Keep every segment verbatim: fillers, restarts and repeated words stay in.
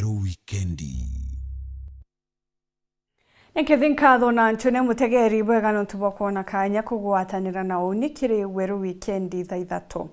Weru Wikendi. Ni nkithi nkatho na ntune mutegeri bwega nontu bwa kwona kanya kugwatanira na uni kiri Weru Wikendi thaa ithatu.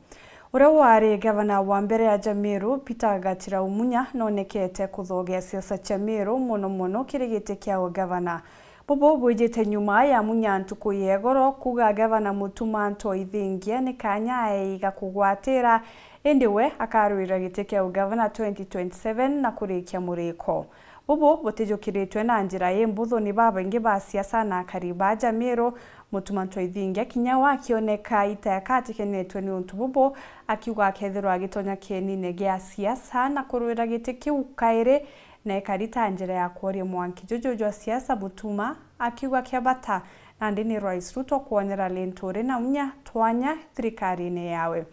Uria wari gavana wa mbere aja Meru, Peter Gachira Umunya, nonekete kuthogia siasa cia Meru, mono mono kiri giti kia ugavana. Bubu bwijite nyuma ya Munya ntuku ya igoro kuuga gavana Mutuma M'Ethingia ni kanya aei ga kugwatira, indi we akarwira giti kia ugavana twenty twenty-seven na kurikia muriko. Bubu butijukiritwe na njira imbuthu ni babaingi ba siasa na akari ba aja Meru, Mutuma M'Ethingia kinya we akioneka ita akatikenetwe ni untu bubu, akiuga akethirwa agitonya kienine gia siasa na kurwira giti kiu kairi, na ikari ta njira ya kworia mwanki juju jwa siasa. Mutuma akiuga kia bata nandi ni Rais Ruto kwonera Linturi na Munya twanya thirikarine yawe.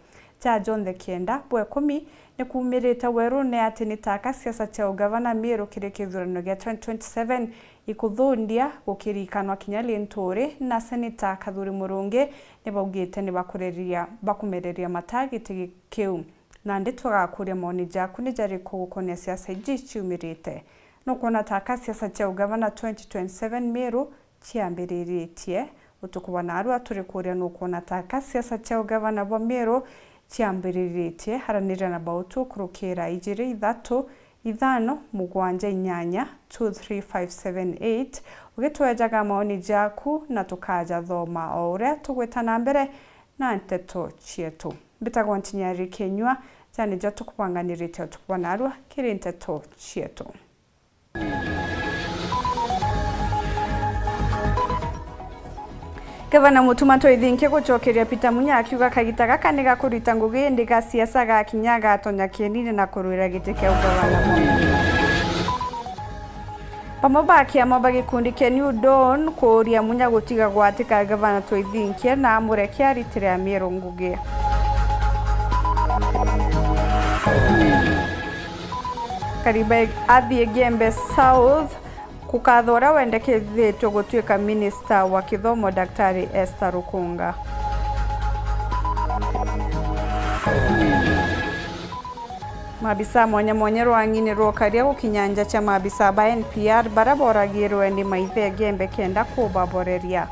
Ja jonthe kienda bwa ikumi ni kuumirite werune ati ni taka siasa cia ugavana Meru kiri kithurano gia twenty twenty-seven ikuthundia gukirikanwa kinya Linturi na Seneta Kathuri Murungi ni baugite ni bakureria, bakumereria mata giti kiu. Nandi tugakuria maoni jaku ni jariku gukonia siasa iji ciumirite? Nukwona taka siasa cia ugavana twenty twenty-seven Meru ciambiriritie? Utuku bwa narua turi kuria nukwona taka siasa cia ugavana bwa Meru ciambiriritie? Araniria na bautu kurukira ijiri ithatu ithano mugwanja inyanya two three five seven eight, ugitwejaga maoni jaku na tukaja thoma o uria tugwita na mbere na nteto cietu. Mbitagwa Ntinyari Kinyua, jani ja tukubanganirite utuku bwa narua kiri nteto cietu. Gavana Mutuma M'Ethingia gucokeria Peter Munya akiuga kagita gaka ni ga kurita ngugi indi ga siasa gakinya gatonya kienine na kurwira giti kia ugavana. Bamwe ba kiama ba gikundi kia New Dawn kuuria Munya gutiga gwatika gavana M'Ethingia na amureke aritire Ameru ngugi. Kariba athie Igembe South kukatha uria wendekithitue gutuika minista wa kithomo, Daktari Esther Rukunga. Maabisa mwanya mwanya rwang'ini rwa ukaria gukinya nja cia maabisa ba N P R baria boragirwe ni maithe Igembe kenda kubaboreria.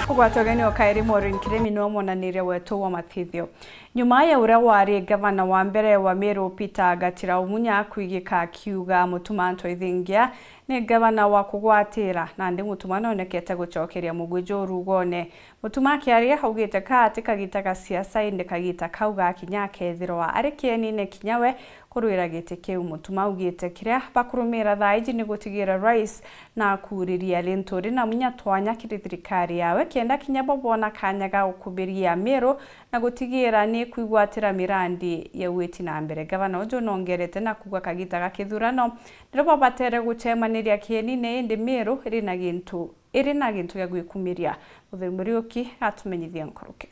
Kugwata ugeni o kairi, Maureen Kiremi niwe mwonaniria wetu wa matithio. Nyuma ya uria wari gavana wa mbere wa Meru, Peter Gachira Umunya, kwigika akiuga Mutuma M'Ethingia ni gavana wa kugwatira, nandi Mutuma nonekete gucokeria mugwi juu rugone. Mutuma akiaria augite ka ati kagita ga siasa, indi kagita kau gakinya akethirwa ari kienine kinya we kurwira giti kiu. Mutuma augite kiria bakurumira thaa iji ni gutigira rais na akuuriria Linturi na Munya twanya kiri thirikari yawe, kenda kinya bo boona kanya ga gukubiria Meru na gutigira ni kwigwatira mirandi ya ugwiti na mbere. Gavana uju nongerete na kuuga kagita ga kithurano nirio babatere gucemaniria kienine, indi Meru iri na gintu, iri na gintu gia gwikumiria. Muthuri Muriuki atumenyithia nkuruki.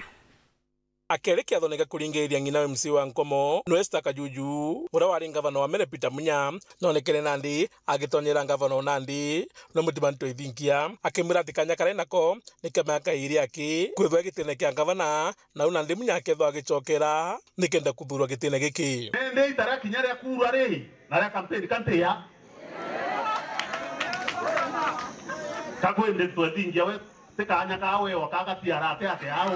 Akeri kiathone gia kuringiriria ng'ina wa M C A wa Nkomo, no Esther Kajuju, uria wari ngavana wa mbere Peter Munya, nonekene nandi agitonyera ngavana o nandi, no Mutuma M'Ethingia akimwira ati kanya karia nako ni ka miaka iiri aki kwithwa gitine kia ngavana, nau nandi Munya akethwa agicokera nikenda kuthuurwa gitine giki. Nindi itara kinya ria kuurwa ri, na ria kampeni ka ntia. Kakwindi M'Ethingia we, ti kanya ka wewa ka gatiara ati ati au.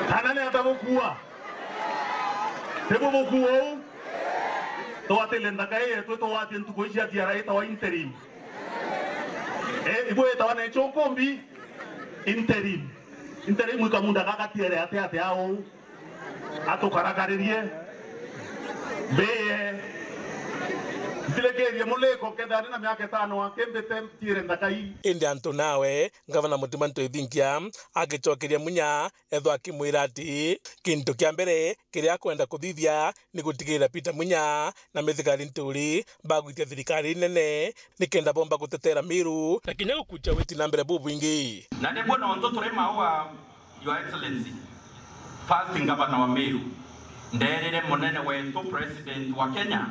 Kana ni ata gukua? Ti bu bukua uu? Twatile nthaka ii yetu, itugwatie ntuku ici cia tiara itawa interim. Eh, ibwitawa na icio ukumbi? Interim. Interim ikamunda gaka tiere ate ate au. Atukarakaririe. Mbiye. Ntirikirie Muliko, kethira ndi na miaka itano akimbite, ntiire nthaka ii. Indi antu nawe, Ngavana Mutuma Ntwethingia agicokeria Munya, ethwa akimwira ati kintu kia mbere kiria akwenda kuthithia ni gutigirira Peter Munya na mithigari nturi bagwitia thirikari nene, nikenda bomba gutetera Miru na kinya gukucha witi na mbere bubwingi. Na niguo nontu turi maua, Your Excellency, first Governor wa Meru, nderire munene wetu President wa Kenya,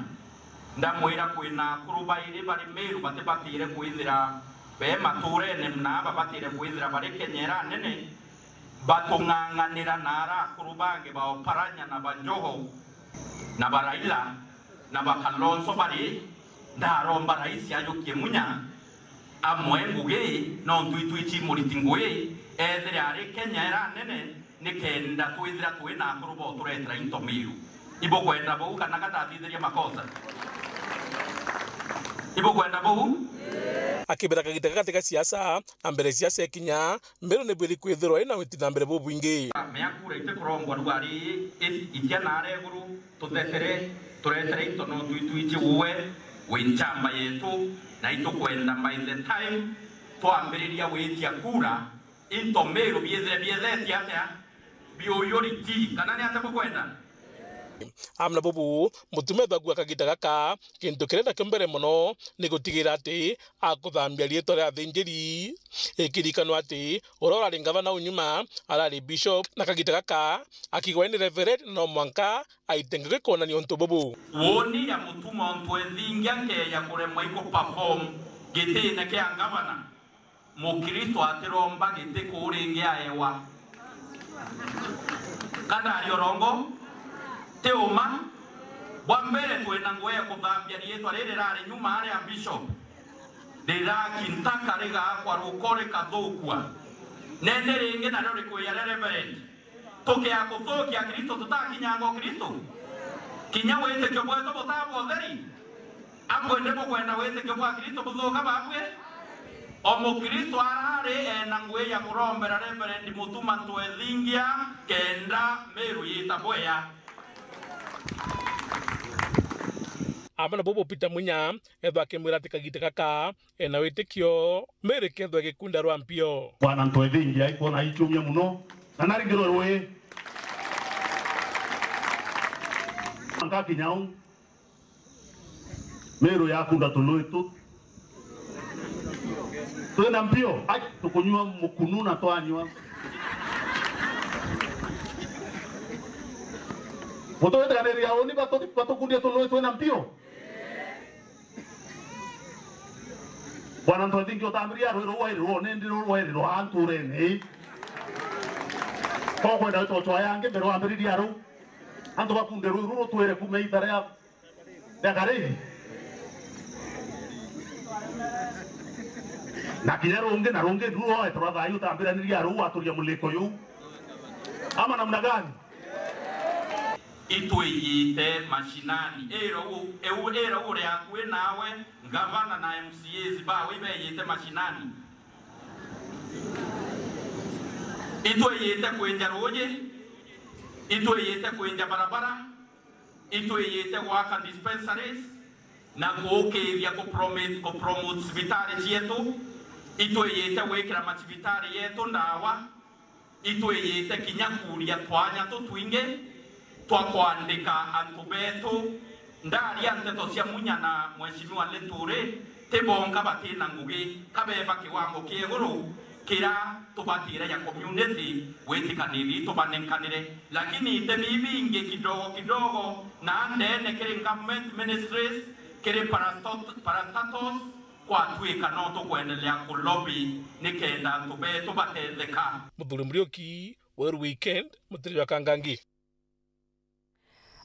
ndamwira kwina akuru bairi bari Meru batibatire kwithira be maturene na babatire kwithira bari Kenya ira nene, batung'ang'anira na ara akuru bangi ba Oparanya na ba Joho na ba Raila na ba Kalonzo bari, ndaromba rais ajukie Munya amwe ngugi, nontu itwi ici muriti ngui, ethire ari Kenya ira nene, nikenda twithira twi na akuru bo turetera into Miru. Ibukwenda buu kana gatathithiria makosa? Ibukwenda buu? Akibira kagita gaka ga siasa, na mbere siasa ikinya, Meru ni bwiri kwithirwa ina witi na mbere bubwingi. Mea kura itikurongwa rugari, i-, itia na areguru, tutetere, turetere into no twitwitie uwe wi nchamba yetu, na itukwenda by the time twambiriria witia kura, into Meru biethire biethetie atia? Biuyuriti, kana ni atia bukwenda? Amwe na bubu, Mutuma ethagua kagita gaka, kintu kiria nakio mbere mono ni gutigira ati akuthambia riitwa ria athinjiri. Ikirikanwa ati uria urari ngavana au nyuma arari bishop, na kagita gaka akigwa ni reverend, na no mwanka aite ngugi kwonania untu bubu. Woni ya Mutuma Ntwethingia nkeeja kuremwa iku perform gitine kia ngavana, Mukristo atiromba giti kuu ringi aewa. Kana ari urongo? Ti uma? Bwa mbere, twina ngugi ya kuthambia riitwa riri rari nyuma aria bishop, riraki ntaka rigaakwa ruko rikathukua. Nene ringi nario rikwija ria reverend. Tukia kuthukia Kristo tutakinyanga Kristo? Kinya witikio bwetu butaba utheri? Amwe ni bukwenda witikio bwa Kristo buthuka babui? O Mukristo arari ena ngugi ya kurombera Reverend Mutuma Ntwethingia kenda Meru yita bwea. Amwe na bubu Peter Munya ethwa akimwira ati kagita gaka ena witikio, Meru kethwa igikunda rwa mpio. Bwana Ntwethingia aikwona aichumia muno, na naringirwe rui. Nkakinya u, Meru yakunda tului tu. Twina mpio, ai, tukunyua mukunu na twanyua. Mutwitiganiria uni batu-, batukundia tului twina mpio? Bwana Ntwethingia utambiria rui ruu wairirwa, nindi ruu rwairirwa anturene. Ko kwenda witwa chwa yangi mbere wambiriria ruu. Antu bakunde ruu ruu rutwire kuuma ithara ya, ya Kariri. Na kinya rungi na rungi ruu rwaeterwa thayu utambiraniria ruu waturia muliko yu. Ama namna gani? Itwiyite mashinani. Ira u-, eu, ira uria akui nawe, ngavana na M C As bawe ibeyite mashinani. Itwiyite kwinja ruuji, itwiyite kwinja barabara, itwiyite gwaka dispensaries na kuukiria kupromote, kupromote cibitari cietu, itwiyite gwikira macibitari yetu ndawa, itwiyite kinya kuuria twanya tutwingi twa kwandika antu betu. Ndaria nteto cia Munya na Mheshimiwa Linturi, ti bonka batina ngugi, kabeba kiwango kia iguru kira tubatire ya community, witikaniri tubanenkanire. Lakini itemi ibingi kidogo kidogo, na ndene kiri government ministries, kiri parasto-, parastatals, kwatuika no tukwendelea kulobby nikenda antu betu batetheka. Muthuri Muriuki, Weru Weekend, Mutiri wa Kangangi.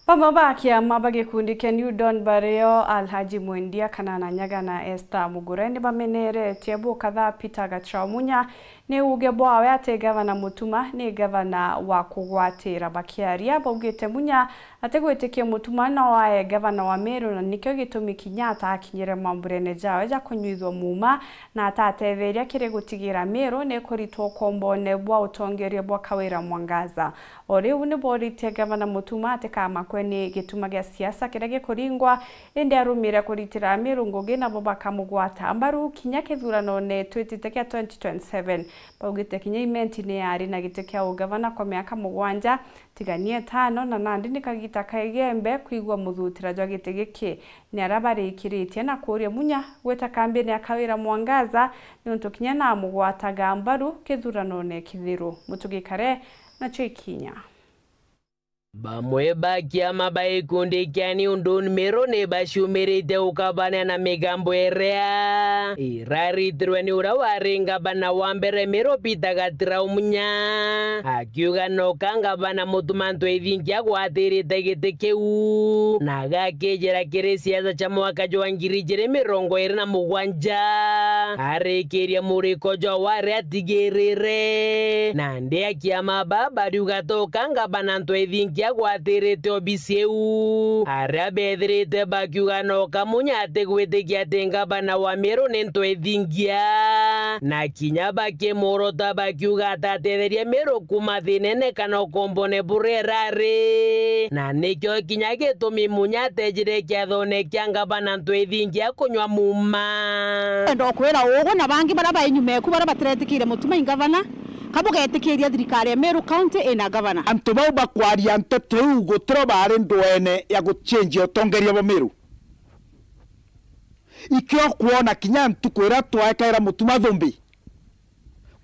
Bamwe ba kiama ba gikundi kia New Dawn bario Alhaji Mwendia Kanana Nyaga na Esther Mugure nibameneretie bukatha Peter Gachao Munya Ni uuge bwawe ati Gavana Mutuma ni gavana wa kugwatira. Bakiaria, baugite Munya atigwitikia Mutuma no ae gavana wa Meru, na nikio gitumi kinya ataakinyire mamburiene jawe ja kunyuithua muuma, na ataatetheria kiri gutigira Meru ni kuritwa ukombone bwa utongeria bwa Kawira Mwangaza. O riu ni booritie Gavana Mutuma atikamakwe ni gituma gia siasa kiria gikuringwa, indi arumire kuritira Meru ngugi, nabo bakamugwata mbaru kinya kithuranone twitite kia twenty twenty-seven. Baugite kinya Imenti ni yari na giti kia ugavana kwa miaka mugwanja, tiga ni etano, na nandi ni kagita ka Igembe kwigua muthutira jwa giti giki. Ni aria barikiritie na kuuria Munya gwita kambine ya Kawira Mwangaza, niuntu kinya namugwataga mbaru kithuranone kithiru. Mutugi Kare, nacio ikinya. Bamwe ba kiama ba gikundi kia New Dawn Meru ni baciumirite gukabania na migambo iria iraritirwe ni uria wari ngavana wa mbere Meru, Peter Gatirau Munya, akiuga noka ngavana Mutuma M'Ethingia agwatirite giti kiu, na agakijira kiri siasa cia mwaka jwa ngiri ijiri mirongo iri na mugwanja. Arikiria muriko jwa wari atigirire, nandi akiama baba bariuga toka ngavana M'Ethingia agwatirite obisi iu, aria bethirite bakiuga noka Munya atigwitikia ati ngavana wa Meru ni M'Ethingia, na kinya bakimurota bakiuga atatetheria Meru kuma thinene kana ukombone buria irari, na nikio kinya gitumi Munya atejire kiathone kia ngavana M'Ethingia kunywa muuma. Enda kwira ugu na bangi baria bai nyuma eku baria batiretikiire Mutuma i ngavana, ka bugetikiria thirikari ya Meru County ina ngavana? Antu bau bakwaria nteto iu gutiro bari ndwene ya guchenjia utongeria bwa Meru. Ikio kwona kinya ntuku iria twaekaira Mutuma thumbi,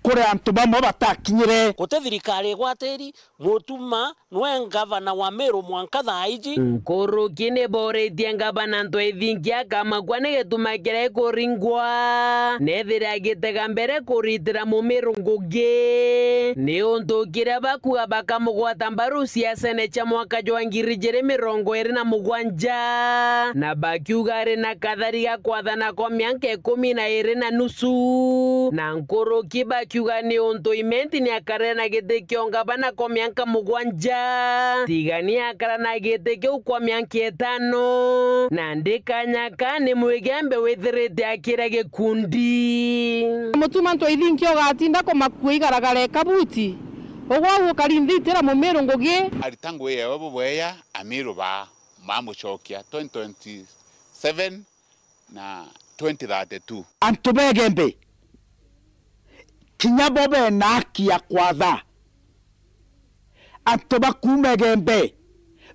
kuri antu bamwe batakinyire. Guti thirikari igwatiri, Mutuma nwe ngavana wa Meru mwanka thaa iji. Nkuruki ni boritie ngavana M'Ethingia akamakwa ni gituma kiria ikuringwa, nethire agitega mbere kuritira Mumiru ngugi, niuntu kiria bakuga bakamugwata mbaru siasene cia mwaka jwa ngiri ijiri mirongo iri na mugwanja, na bakiuga ari na kathari ga kwathana kwa mianka ikumi na iri na nusu, na nkuruki bakiuga niuntu Imenti ni akarire na giti kia ungavana kwa mianka mugwanja, tiga ni akara na giti kiu kwa mianka itano, na ndi kanya ka ni Mwigembe withirite akire gikundi. Mutuma M'Ethingia ugatinda kumakua igaragara ikabuti, ugwa gukari nthitira Mumiru ngugi. Arita ngugi yawe bubweya, Amiru ba mamucokia twenty twenty-seven na twenty thirty-two. Antu ba Igembe, kinya bo bena haki ya kwatha. Antu ba kuuma Igembe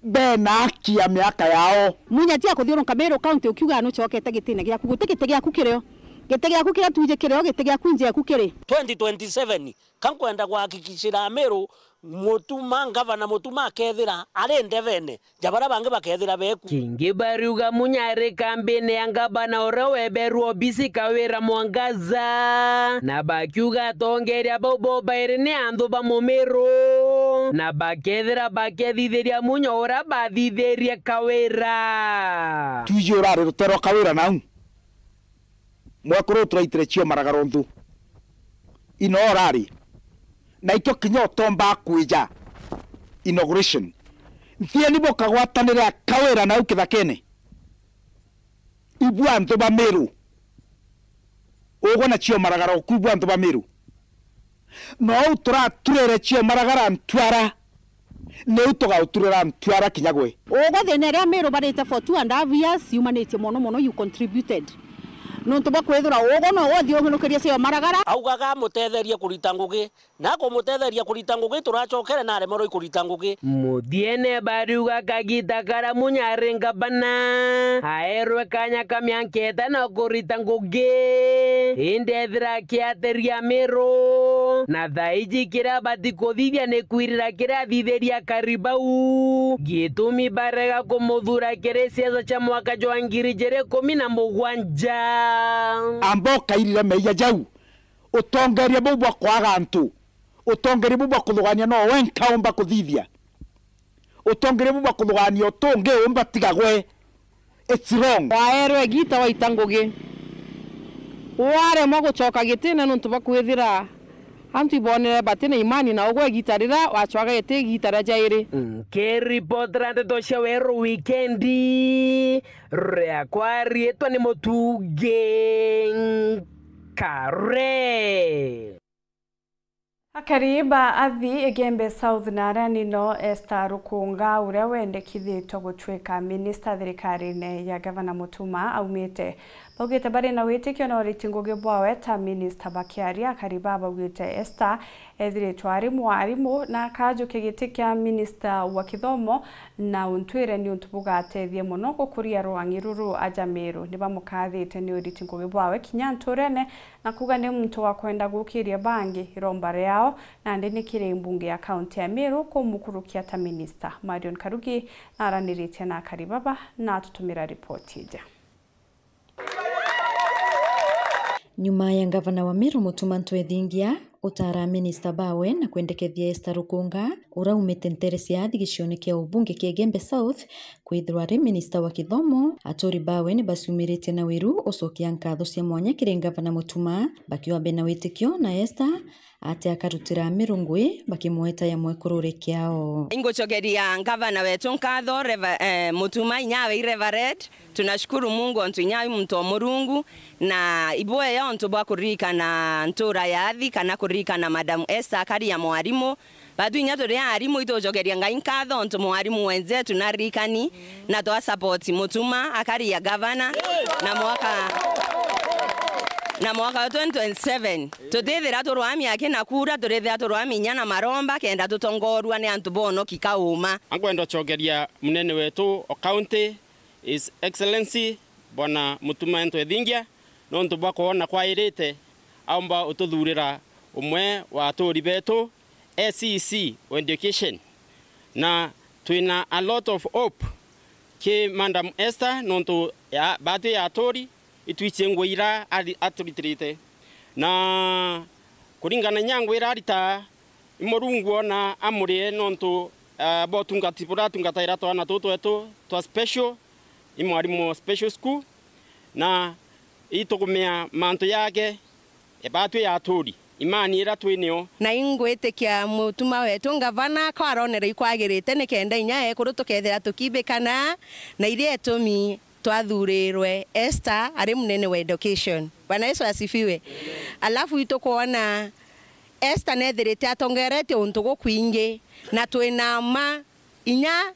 bena haki ya miaka yao. Munya ti akuthiurunka Meru County ukiuga nucokete gitine giaku. Guti giti giaku kirio. Giti giaku kiria tuiji kirio, giti giaku njeku kiri. Twenty twenty-seven, ka nkwenda gwakikishira Amiru Mutuma, ngavana Mutuma akethira ari ndevene ja baria bangi bakethira beku. Kingi bariuga Munya ari kambine ya ngavana uria weberwa obisi Kawira Mwangaza, na bakiuga atongeria bau bobairi ni anthu ba Mumiru, na bakethira bakethithiria Munya uria bathithirie Kawira. Twiji urari rutere rwa Kawira nau. Mwekuru turaitire cio maragaro nthu. Ino urari. Na ikio kinya utomba kwija inauguration. Nthieni bukagwatanire a Kawira nau kithakene. Ibua anthu ba Miru. Ugwe na cio maragaro ku ibua anthu ba Miru. No uu turaturire cio maragara ntwara, niu tugauturira ntwara kinya gwe. Ugwe thina iria Miru barite for two and a half years yumanitie mono mono, you contributed. Nontu bwa kwithirwa ugwe no uthiungunukirie cio maragara. Augaga amutetherie kurita ngugi, na akumutetheria kurita ngugi, turacokere na aremerwe ikurita ngugi. Muthiene bariuga kagita karia Munya ari ngavana, aerwe kanya ka mianka itano kurita ngugi, indi ethira akiateria Miru, na thaiji kiria abati kuthithia ni kwirira kiria athithirie akari bau. Gitumi barega kumuthura kiri siasa cia mwaka jwa ngiri ijiri ikumi na mugwanja. Amba ukairire meeyia jau. Utongeria buu bwa kwaga antu, utongeria buu bwa kuthugania no wenka umba kuthithia. Utongeria buu bwa kuthugania utungi umba tiga gwe. It's wrong. Waerwe igita waita ngugi. Waremwa gucoka gitine nontu bwa kwithira Antu ibonere bati na imani na ugwe igita rira wacwaga iti igita ria jairi. Nkiripotera ndeto cia weru wikendi, riakwa riitwa ni Mutungi Nkare. Akari ba Athi, Igembe South na aria nino Esther Rukunga, uria wendekithitwe gutuika minista thirikarine ya Gavana Mutuma aumite, baugite bari na witikio na uriti ngugi bwawe ta minista. Bakiaria, akari ba baugite Esther ethiritwe ari mwarimu na akajukia giti kia minista wa kithomo na untwire niuntu bugatethie mono gukuria rwang'i ruru aja Meru. Ni bamukathite ni uriti ngugi bwawe kinya nturene na kuuga ni muntu wa kwenda gukiria bangi iromba riao, nandi ni kiri mbunge ya kaunti ya Meru kumukurukia ta minista. Marion Karugi naraniritie na akari baba na atutumira ripoti ija. Nyuma ya ngavana wa Meru Mutuma Ntwethingia utara minista bawe na kwendekethia Esther Rukunga, uraumite ntere cia Athi gicione kia ubunge kia Igembe South, kwithirwa ari minista wa kithomo, aturi bawe ni baciumiritie na wiru ucokia nkatho cia mwanya kiri ngavana Mutuma, bakiuga bena witikio na Esther ati akarutira Meru ngui bakimweta ya mwekurure kiao. Ingucokeria ngavana wetu nkatho, Reva-, eh, Mutuma inya awe i Reverend. Tunashukuru Mungu ontu inya i muntu o Murungu, na ibwega ontu bwa kuririkana ntura ya Athi kana kuririkana Madam Esther akari ya mwarimu. Batu inya turi arimu, itucokeria Ngai nkatho ontu mwarimu wenzetu na ririkani, na twa support Mutuma akari ya gavana, na mwaka, na mwaka wa twenty twenty-seven tutithira turwami aki na kura, turithira turwami inya na maromba, kenda tutongorua ni antu bonoki kauma. Ankwenda ucokeria munene wetu o county, His Excellency Bwana Mutuma Ntwethingia, nontu bwa kwona kwairite aumba ututhurira umwe wa aturi betu, A C C wa education, na twina a lot of hope ki Madam Esther, nontu ya, batu ya aturi itwichie ngui ira ari-, aturitirite, na kuringana inya ngui ira aritaga, i Murungu ona amurie nontu, ah, bwa utungati buria atungataira twana tutu twetu twa special, i mwarimu wa special school, na itugumia mantu jake, ebatwi ya aturi, imani ira twi nio. Na ingwitikia Mutuma wetu ngavana ko aronera ikwagirite, ni kenda inya ekuru tukethira tukibikana na iria itumi twathurirwe Esther ari munene wa education. Bwana Yesu asifiwe. Alafu itukwona Esther nethirite atongeretie untu gukwingi, na twina ma inya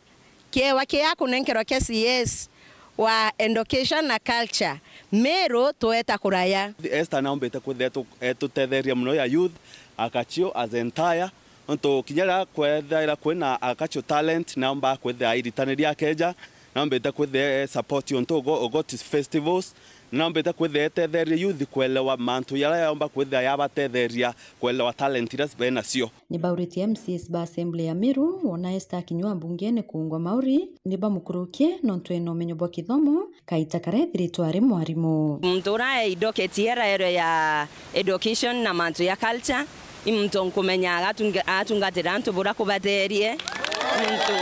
kiewa kia kunenkerwa kia C S wa education na culture, Meru tweta kuraya. Esther naumbite kwithira etu-, etutetheria muno ya youth, Akachio as entire, nontu kinya riria kwethaira kwina Akachio talent, naumba kwithira airitaniria akeja, naumbite kwithira e support untu ugo-, ugoti festivals, naumbite kwithira etetheria youth kwelewa mantu jaria yaumba kwithira yabatetheria kwelewa talent iria bena cio. Ni bauritie M C As ba Assembly ya Meru, wona Esther akinyua mbungene kuungwa mauri, ni bamukurukie nontu ena umenyo bwa kithomo, kaita karia ethiritwe ari mwarimu. Muntu uria e idoketi eraerwe ya education na mantu ya culture, i muntu nkumenya agatunga-, atungatira antu buria kubatherie. I muntu,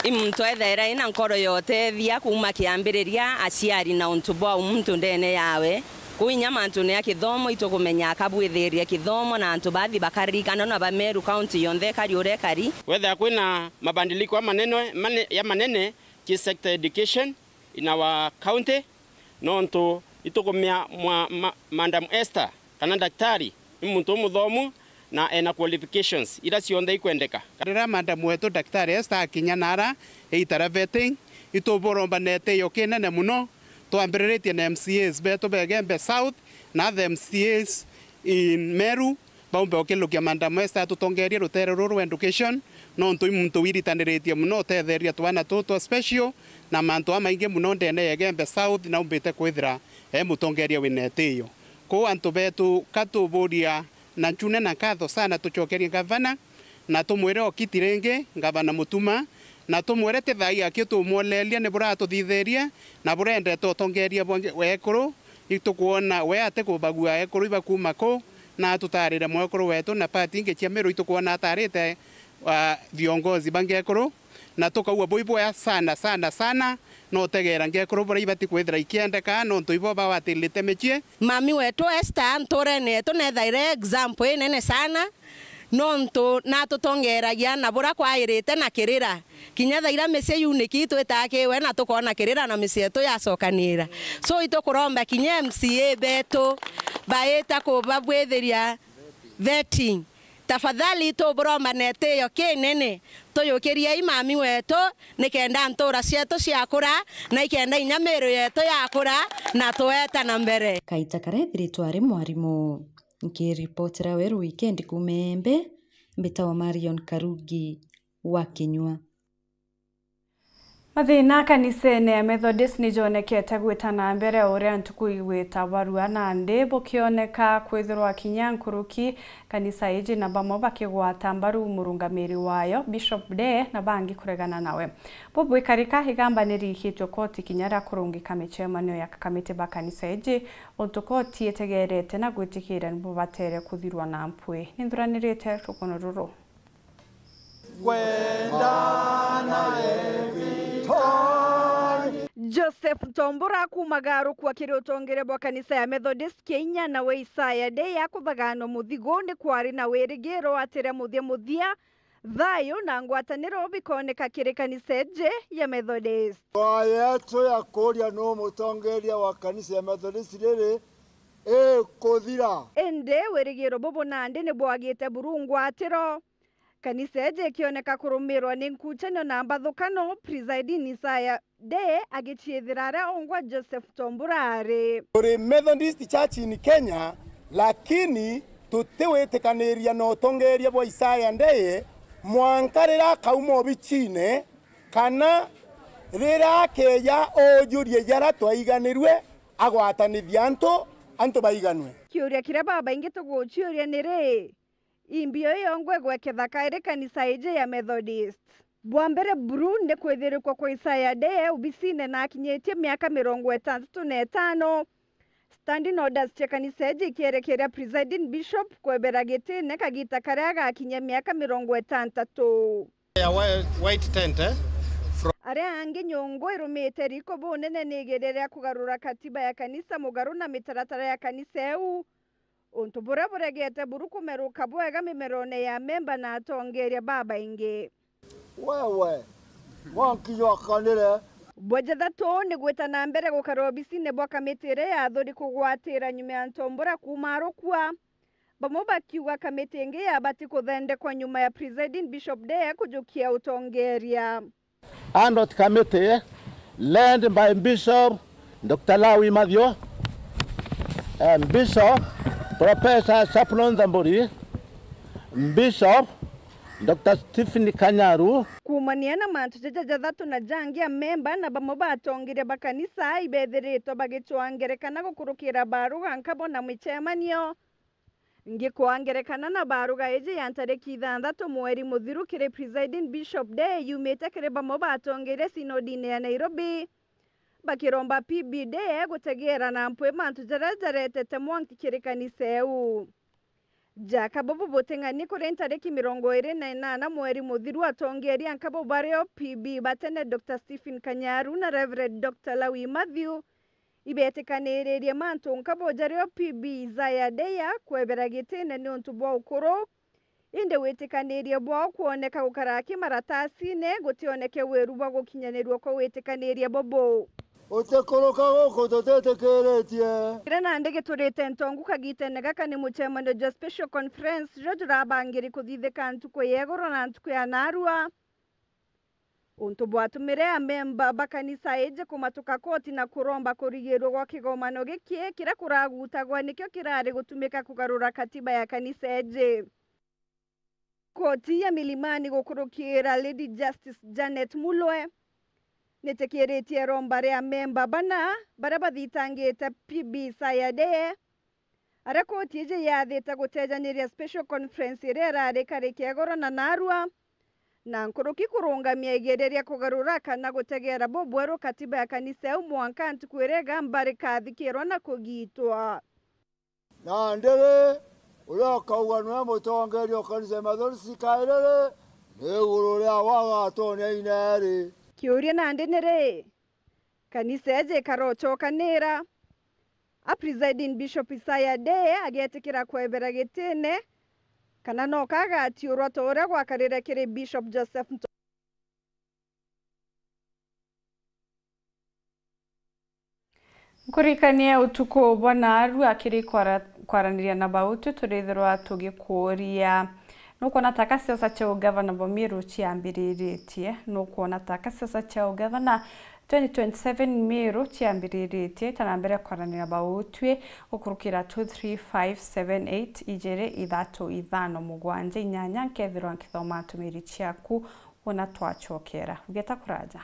i muntu ethaira ina nkoro ya utethia kuuma kiambiriria, aciari na untu bwa umuntu ndene yawe. Kuu inya mantune ya kithomo, itukumenya akabwithiria kithomo na antu bathi bakaririkana na ba Meru County yonthe ikari uria ikari. Wethira kwina mabadiliko ya manene, mane-, ya manene ki sector education in our county, nontu itukumia mwa-, ma-, Madam Esther kana daktari ni muntu umuthomu na ena qualifications ira cionthe ikwendeka. Riria Madam wetu Daktari Esther akinya nara iita ria vetting, ituburomba na itiio kinene muno, twambiriritie na M C As betu ba Igembe South na other M C As in Meru, baumbe ukilukia Madam Esther atutongerie rutere ruru rwa education, nontu i muntu wiritaniritie muno utetheria twana tutu twa special na mantu amaingi muno ndene ya Igembe South, naumbite kwithira e mutongeria wina itiio. Kwou antu betu, ka tuburia na ncune na nkatho sana, tucokerie ngavana na tumwire okiti ringi, ngavana Mutuma, na tumwire ti thai aki tumwoleria ni buratuthithirie na burendete utongeria bwa nge-, wa ekuru. Itukwona we atikubagua ekuru iba kuuma kuu, na atutarire mwekuru wetu na part ingi cia Meru itukwona atarite, ah, viongozi ba ngekuru. Na tukaua bui bwea sana, sana, sana, no utegeera ngekuru buria ibati kwithira ikiendeka, nontu ibo bagwatirite micii. Mami wetu Esther, ntuurene yetu neethaire example inene sana, nontu natutongeeragia na buria kwairite na kirira. Kinya thaira micii yuniki, twitaa kiwe na tukoona kirira na micii yetu yacokanira. So, itukuromba kinya M C A betu baita kubabwithiria vetting. Tafadhali, tuburomba na itio kinene, tuyukiriei mami wetu, nikenda ntuura cietu ciakura, na ikenda inya miiri yetu yakura, na tweeta na mbere. Kaita karia ethiritwe ari mwarimu. Nkiripotera Weru Wikendi kuuma Embe, mbitagwa Marion Karugi wa Kinyua. Mathina kanisene ya Methodist nijonekete gwita na mbere, o uria ntuku igwita barua nandi bukioneka kwithirwa kinya nkuruki kanisa iji na bamwe bakigwata mbaru murungamiri wayo, Bishop Ndee, na bangi kuregana nawe. Bubu ikarika igamba nirikitwe koti kinya ria kurungika micemanio ya kamiti ba kanisa iji, untu koti itegerete na gwitikiria nibo batere kuthirwa na mpwi. Ninthuranirite rukuno ruru. Kwenda na Eviton. Joseph Ntombura akumaga arukua kiri utongeria bwa kanisa ya Methodist Kenya, nawe Isaya Ndee akuthaganwa muthigu ni kwari na wirigiro atiria muthia muthia, thayu na ngwataniro bikooneka kiri kanisa iji ya Methodist. Ndwaa yetu ya kuuria nu mutongeria wa kanisa ya Methodist riri ikuthira. Indi wirigiro bubu nandi ni bwagite buru ngwatiro. Kanisa iji ikioneka kurumirwa ni nkuchanio na mbathukano, presiding Isaya Ndee agiciithira aria ongwa Joseph Ntombura ari. Turi Methodist Church in Kenya, lakini tutiwitikaniria na utongeria bwa Isaya Ndee mwanka riria akauma obichine, kana riria akeeja uujurie jaria twaiganirue agwatanithia antu, antu baiganwe. Kiuria kiria babaingi tuguciuria ni ri, i mbio iyo ngwegwe kethaka iri kanisa iji ya Methodist? Bwa mbere buru ni kwithirikwa kwa Isaya Ndee obisine na akinyitie miaka mirongo itantatu na itano. Standing orders cia kanisa iji ikierekeria presiding bishop kwebera gitine kagita karia agakinyia miaka mirongo itantatu. Ya whi-, white tent, eh? From aria angi nyungu irumite riko bunene ni igeria ria kugarura katiba ya kanisa mugaru na mitaratara ya kanisa iu. Untu buria buregete buru kumeruka bwega mimerone ya memba na atongeria babaingi. Wewe, mwanki jwakanire. Bwa jathatu ni gwita na mbere gukara obisine bwa kamiti iria yathuri kugwatira nyuma ya Ntombura kuuma arukua. Bamwe bakiuga kamiti ingi yabati kuthendekwa nyuma ya presiding bishop Ndee kujukia utongeria. Audit Committee, led by Bishop Doctor Lawi Mathew, eh, Bishop Professor Chaplain Nthumburi, Bishop Doctor Stephen Kanyaru. Kuumania na mantu jaja jathatu na jangi, amemba na bamwe ba atongeria ba kanisa ibethiritwe bagicwaa ngerekano gukurukira baruga nkabo na micemanio. Ngikwa ngerekano na baruga iji ya ntariki ithanthatu mweri muthiru kiri presiding bishop Ndee yumite kiri bamwe ba atongeria sinodine ya Nairobi, bakiromba P B Ndee gutegeera na mpwi mantu jaria jaretete mwanki kiri kanisa iu. Jaka bubu buting'ani kuri ntariki mirongo iri na inana mweri muthiru, atongeria nkabo bario P B batene Doctor Stephen Kanyaru na Reverend Doctor Lawi Mathew ibetikaniririe mantu nkabo jario P B Isaiah Deya kwebera gitine niuntu bwa ukuru, indi witikanirie bwao kwoneka gukara aki maratasine gutioneke wiru bwa gukinyanirua kwa witikanirie bubu. Utikuruka guku tutitikiritie. Kiria nandi giturite ntongu kagitene gaka ni mucemanio jwa special conference juria jurabangiri kuthithika ntuku ya igoro na ntuku ya narua. Untu bwatumire amemba ba kanisa iji kumatuka koti na kuromba kurigirua gwa kigomano giki kiria kuragutagwa nikio kirari gutumika kugarura katiba ya kanisa iji. Koti ya Milimani gukurukira Lady Justice Janet Mulwe nitikiritie iromba ria amemba bana baria bathitangite P B Isaiah Deya, aria koti iji yathite gutejaniria special conference iria irari karike igoro na narua, na nkuruki kurungamia igeria ria kugarura kana gutegeera bubweru katiba ya kanisa iu mwanka ntuku iria igamba rikathikirwa na kugitwa. Nandi ri, uria ukauga niwe mutongeria o kanisa ya Methodist kairi ri, Iguru ria wagatone ina ri. Kiuria nandi ni ri, kanisa iji ikarocokanira? A presiding Bishop Isaiah Day agetikira kwebera gitine, kana no kagatiurwa ta uria gwakarire kiri Bishop Joseph Nto- Nkurikanie utuku bwa naarua kiri kwara-, kwaraniria na bau tu turithirwa tugikuuria, nukwona ta ka siasa cia ugavana bwa Meru ciambiriritie? Nukwona ta ka siasa cia ugavana twenty twenty-seven Meru ciambiriritie? Ita na mbere kwaraniria bau twi gukurukira two three five seven eight ijiri ithatu ithano mugwanja inyanya, nkethirwa nkithoma ntumiri ciaku wona twacokera. Ugeta kuraja.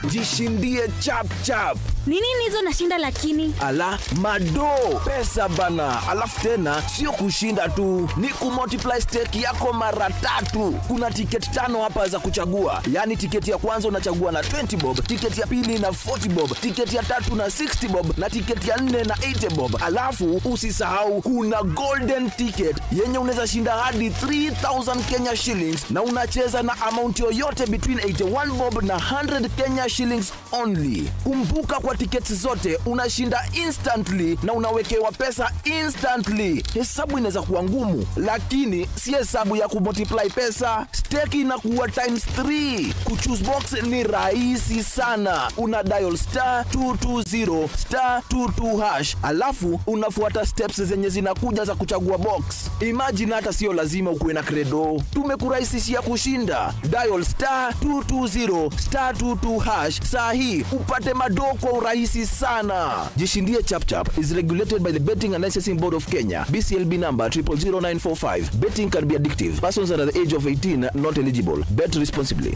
Jishindie chap chap. Ni nini hizo nashinda lakini? Ala, mado, pesa bana. Alafu tena, sio kushinda tu, ni kumultiply stake yako mara tatu. Kuna tiketi tano hapa za kuchagua. Yaani tiketi ya kwanza unachagua na twenty bob, tiketi ya pili na forty bob, tiketi ya tatu na sixty bob, na tiketi ya nne na eighty bob. Alafu usisahau kuna golden ticket yenye unaweza shinda hadi three thousand Kenya shillings, na unacheza na amount yoyote between eighty-one bob na hundred Kenya shillings only. Kumbuka, kwa tickets zote unashinda instantly na unawekewa pesa instantly. Hesabu inaweza kuwa ngumu, lakini si hesabu ya kumultiply pesa. Stake inakuwa times three. Kuchoose box ni rahisi sana. Una dial star two two zero star two two hash, alafu unafuata steps zenye zinakuja za kuchagua box. Imagine, hata sio lazima ukuwe na credo. Tumekurahisishia kushinda. Dial star two two zero star two two hash saa hii upate mado kwa urahisi sana. Jishindie Chap Chap is regulated by the Betting and Licensing Board of Kenya, B C L B number triple zero nine four five. Betting can be addictive. Persons under the age of eighteen not eligible. Bet responsibly.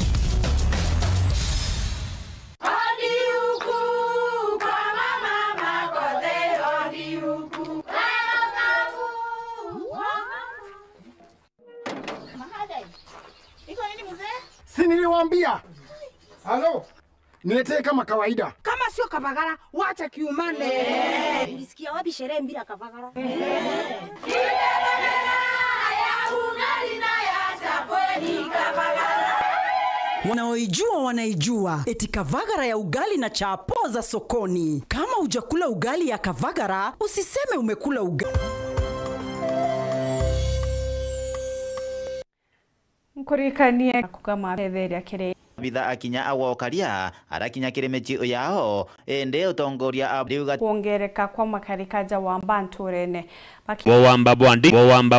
Si niliwaambia? Halo? Niletee kama kawaida. Kama sio kabagara, wacha kiumane. Ulisikia wapi sherehe bila kabagara? Wanaoijua wanaijua, eti kavagara ya ugali na chapo za sokoni. Kama hujakula ugali ya kavagara, usiseme umekula ugali. Nkuririkanie kuga mabetheria kiri. Abitha akinya agwa ukaria, arakinya kiri micii yao, indi utongoria a-, riuga kwongereka kwa makarikaja wamba nturene. Baki- Wowamba bwa ndi-, wowamba